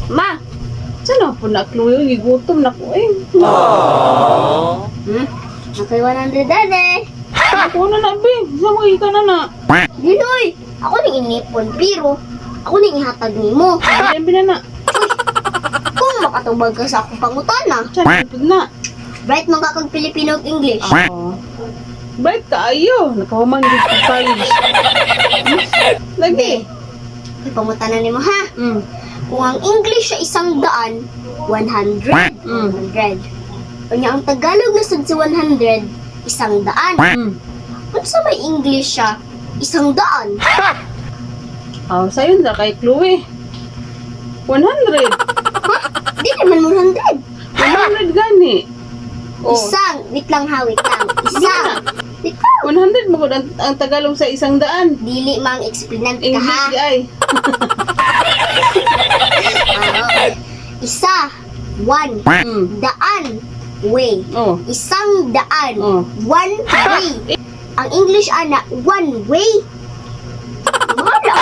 Ma, Sana po na, Chloe? Gigutom na ko eh. Okay, 100 dali. Ako na na, be. Sa mga ka na na. Dinoy, ako ning inipon pero ako ning ihatag nimo. Ay, na na. Kung makatubag ka sa akong pangutana, Sana po na. Bright man ka kag Filipino ug English. Oh. Bright kaayo. Nakahuman gid sa college. Lagi. May pangutana nimo ha. Kung ang English sa 100, 100, 100. Unya ang Tagalog na sad sa 100, 100. Unsa may English siya? 100. Oh, sayon ra kay Chloe. 100. Ha? Di naman 100. 100 gani. Oh. Isang, wait lang ha, wait lang. Isang. Wait lang. 100 mo ang Tagalog sa 100. Dili mang explain ka English ha. di ay. Ah, isa, one, daan, way. Oh. 100, Oh. one way. Ang English ana, one way. Wala.